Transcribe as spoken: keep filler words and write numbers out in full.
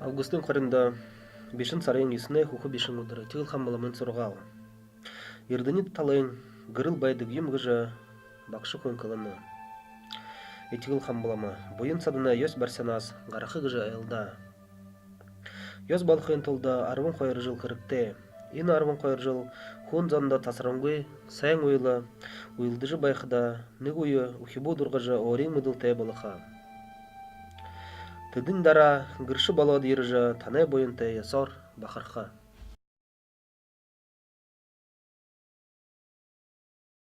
Августын хоринда, бишэн сарын юсэнэй хүхэ бишэн үдэр. Этигэл Хамба Ламын сургаал. Эрдэни талын гэрэл байдаг юм гэжэ багша хүн хэлэнэ. Этигэл Хамба Лама буян саданай ёс барисанаас гараха гэжэ айлдаа. Ёс болохын тулда арбан хоёр жэл хэрэгтэй. Энэ арбан хоёр жэл хүн зондо тасарангүй сайн үйлэ үйлэдэжэ байхадаа, нэгэ үе үхибүүд ургажа өөрын мэдэлтэй болохо. Тэдэнь дараа гэршэ болоод ерэжэ, танай буянтай ёсоор бахарха.